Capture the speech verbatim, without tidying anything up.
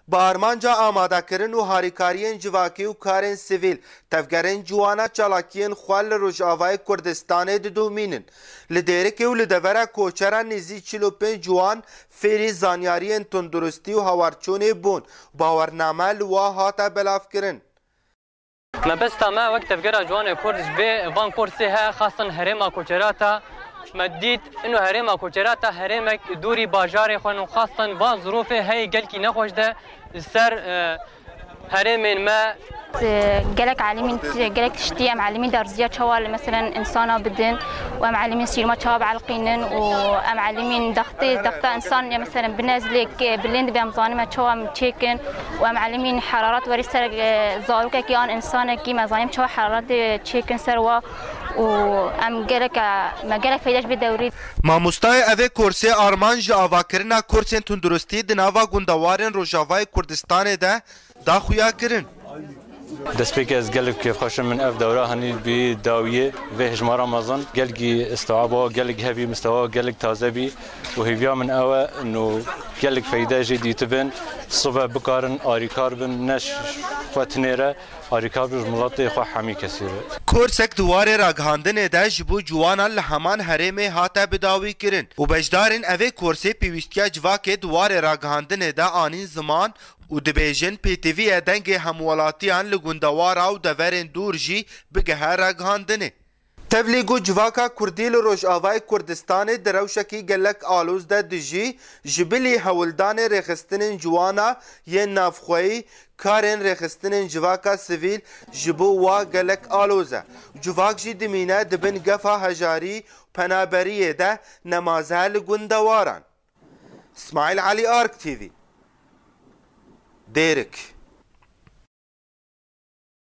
Bi armanca amadekirin û harîkariyên civakî û karên sivîl, tevgerên ciwana çalakiyên xwe li Rojavayê Kurdistanê didomînin. Li Dêrikê û li devera koçera nêzî çil û pênc ciwan fêrî zanyariyên tunduristî û hawarçûnê bûn. Bawername li wa hate belavkirin. Mebesta me wek tevgera ciwanê Kurd ji vê van kursê he, xastan herêma Koçerata. Me dît ino herêma Koçerata herêmek dûrî bajarê xwe in û xastan van zirûfê heyî gelkî nexweş de li ser, e, herêmên me. Gelek alimîn, gelek tiştî em alimîn derziya çawa li, meselen, insana bidin û em alimîn sîrma çawa bielqînin û em alimîn dextê, dexta insan, ya meselen, binezlêk, e, bilind be, em zanim me çawa em çêkin û em alimîn heraret werî ser, e, zarokekî an insanekî, me zanim çawa heraret, e, çêkin ser wa û em gelek, e, me gelek feyde ji vê dewrî. Mamostayê evê kursê armanc ji avakirina kursên tunduristî di nava gundewarên Rojavayê Kurdistanê de da xuya kirin. Destpêkê ez gelek kêfxweş im, min ev dewra hanî bî dawiyê vê hejmara mezin. Gelkî istewa bo, gelek hevî mistewa, gelek taze bî û hêviya min ew e, no gelek feyde jê dîtibin, sive bikarin arîkar bin, ne ji xwe tinê re, arîkar bin ji miletê xwe hemî kesî re. Kursek di warê ragihandinê de ji bo ciwanan li heman herêmê hate bidawî kirin û beşdarên evê kursê pêwîstiya civakê di warê ragihandinê de anîn ziman û dibêjin pêtivî ye dengê hemwelatiyan li gundewara û deverên dûr jî bigehe ragihandinê. Tevlî ku civaka Kurdî li Rojavayê Kurdistanê di rewşekî gelek aloz de dijî, ji bilî hewldanê rêxistinên ciwana yên navxweyî, karên rêxistinên civaka sivîl ji bo wa gelek aloz e. Civak jî dimîne di bin gefa hejarî û penaberiyê de nemaze li gundewaran. Smail Elî, Ark T V, Dêrik.